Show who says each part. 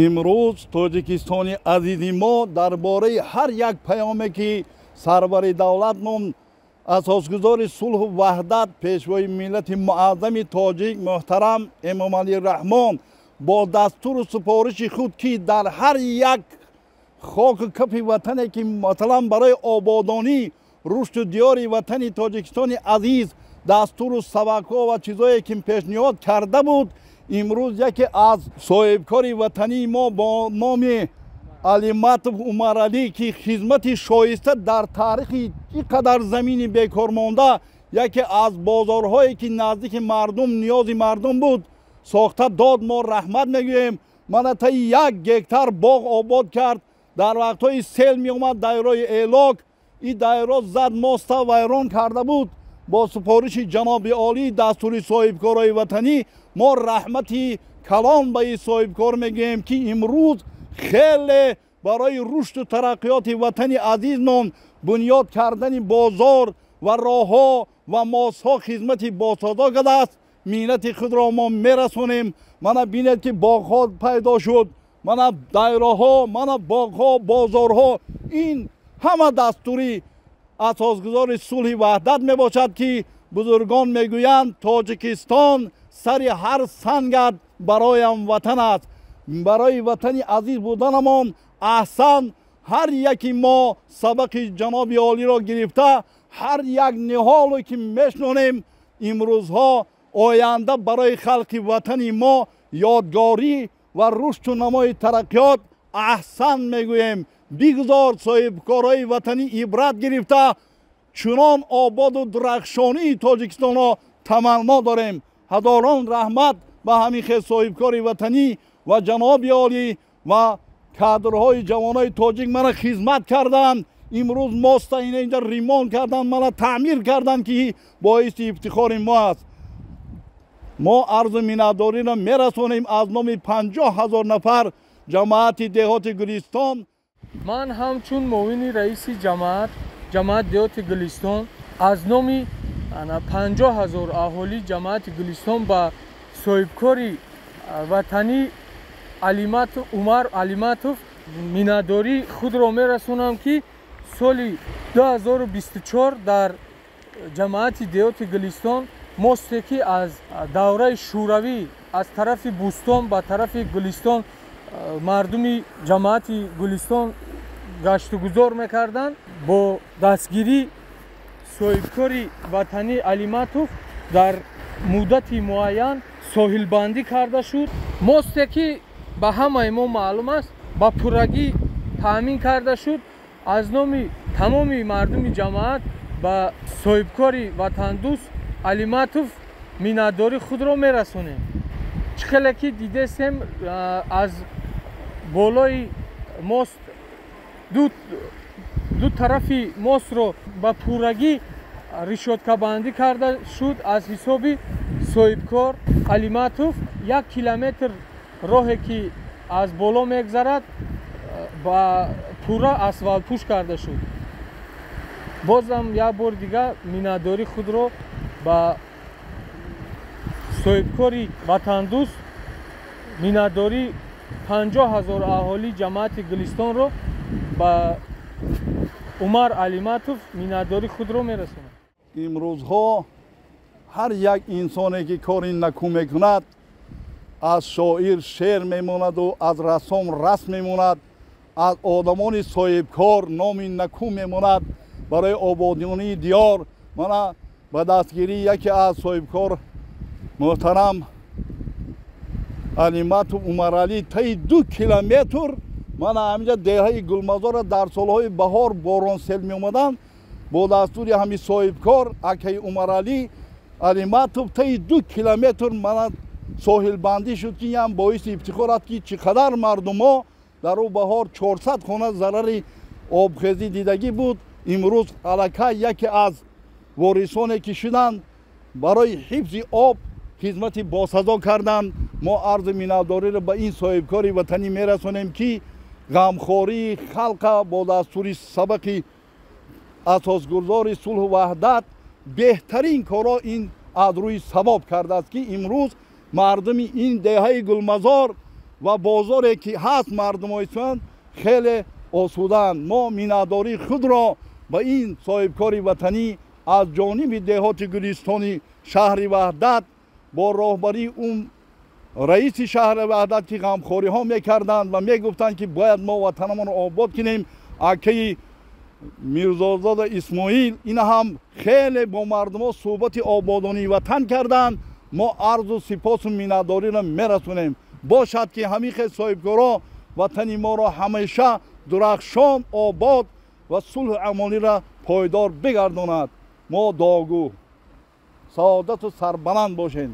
Speaker 1: Имрӯз Тоҷикистони азизи мо дар бораи ҳар як паёме, ки сарвари давлатмон, асосгузори сулҳу ваҳдат, пешвои миллати муаззами тоҷик муҳтарам Эмомалӣ Раҳмон бо дастуру супориши худ, ки дар ҳар як хоку кафи ватане, ки масалан барои ободонӣ, рушду диёри ватани Тоҷикистони азиз дастуру сабақҳо ва чизое ки пешниҳод карда буд, имрӯз яке аз соҳибкори ватании мо бо номи Алиматов Умаралӣ, ки хизмати шоиста дар таърихи ин қадар замини бекормонда, яке аз бозорҳое, ки наздики мардум, ниёзи мардум буд, сохта дод, мо раҳмат мегӯем. Мана таи 1 гектар боғ обод кард. Дар вақтҳои сел меомад, дайрои элок и дайро зад, моста вайрон карда буд. Бо супориши ҷаноби олӣ, дастури соҳибкорои ватанӣ, мо раҳмати калон ба ин соҳибкор мегӯем, ки имрӯз хеле барои рушду тараққиёти ватани азизмон, бунёд кардани бозор ва роҳҳо ва мостҳо хизмати босадо кардааст. Миннати худро мо мерасонем. Мана бинед, ки боғҳо пайдо шуд, мана дайроҳо, мана боғҳо, бозорҳо. Ин ҳама дастури асосгузори сулҳи ваҳдат мебошад, ки бузургон мегӯянд: «Тоҷикистон, сари ҳар сангат бароям ватан аст». Барои ватани азиз буданамон аҳсан. Ҳар яки мо сабақи ҷаноби олиро гирифта, ҳар як ниҳоле ки мешнонем, имрӯзҳо оянда барои халқи ватани мо ёдгорӣ ва рушду намои тараққиёт. Аҳсан мегӯем. Бигзор соҳибкорои ватанӣ ибрат гирифта, чунон ободу дурахшонии Тоҷикистонро таманно дорем. Ҳазорон раҳмат ба ҳамин хел соҳибкори ватанӣ ва ҷаноби олӣ ва кадрҳои ҷавонои тоҷик. Мана хизмат карданд, имрӯз моста ина инҷа ремонт карданд, мана таъмир карданд, ки боиси ифтихори мо аст. Мо арзу миннатдориро мерасонем аз номи 50 000 нафар ҷамоати деҳоти Гулистон.
Speaker 2: Ман ҳамчун муовини раиси ҷамоат деҳоти Гулистон аз номи 50 000 аҳолии ҷамоати Гулистон ба соҳибкори ватанӣ Умар Алиматов миннатдории худро мерасонам, ки соли 2024 дар ҷамоати деҳоти Гулистон мосте, ки аз давраи шӯравӣ аз тарафи Бӯстон ба тарафи Гулистон мардуми ҷамоати Гулистон гаштугузор мекарданд, бо дастгирии соҳибкори ватанӣ Алиматов дар муддати муайян соҳилбандӣ карда шуд. Мосте, ки ба ҳамаи мо маълум аст, ба пуррагӣ таъмин карда шуд. Аз номи тамоми мардуми ҷамоат ба соҳибкори ватандӯст Алиматов миннатдории худро мерасонем. Чӣ хеле ки дидесем, аз болои мост ду тарафи мостро ба пуррагӣ решёткабандӣ карда шуд аз ҳисоби соҳибкор Алиматов. 1 километр роҳе, ки аз боло мегзарад, ба пурра асфалтпӯш карда шуд. Бозам як бори дигар миннатдории худро ба соҳибкори ватандӯст, миннатдории 50 000 аҳолии ҷамоати Гулистонро ба Умар Алиматов миннатдории худро мерасонам.
Speaker 1: Имрӯзҳо ҳар як инсоне, ки кори накӯ мекунад, аз шоир шеър мемонаду аз рассом расм мемонад, аз одамони соҳибкор номи накӯ мемонад барои ободонии диёр. Мана ба дастгирии яке аз соҳибкор муҳтарам Алиматов Умаралӣ таи 2 километр, мана ҳаминҷа деҳаи Гулмазора дар солҳои баҳор борон, сел меомаданд, бо дастури ҳамин соҳибкор акаи Умаралӣ Алиматов таи 2 километр мана соҳилбандӣ шуд, ки ям боиси ифтихор аст, ки чӣ қадар мардумо дар ӯ баҳор 400 хона зарари обхезӣ дидагӣ буд. Имрӯз аллакай яке аз ворисоне, ки шуданд, барои ҳифзи об хизмати босазо карданд. Мо арзи миннатдориро ба ин соҳибкори ватанӣ мерасонем, ки ғамхории халқа бо дастури сабақи асосгузори сулҳу ваҳдат беҳтарин корро ин аз рӯи савоб кардааст, ки имрӯз мардуми ин деҳаи Гулмазор Ва бозоре ки ҳаст, мардумои хеле осудаанд. Мо миннатдории худро ба ин соҳибкори ватанӣ аз ҷониби деҳоти Гулистони шаҳри Ваҳдат бо роҳбарии ун раиси шаҳри Ваҳдат, ки ғамхориҳо мекарданд ва мегуфтанд, ки бояд мо ватанамонро обод кунем, акаи Мирзозода Исмоил, ин ҳам хеле бо мардумҳо суҳбати ободонии ватан карданд. Мо арзу сипосу миннатдориро мерасонем. Бошад, ки ҳамин хел соҳибкоро ватани моро ҳамеша дурахшон, обод ва сулҳу амониро пойдор бигардонад. Мо дуогӯ саодату сарбаланд бошем.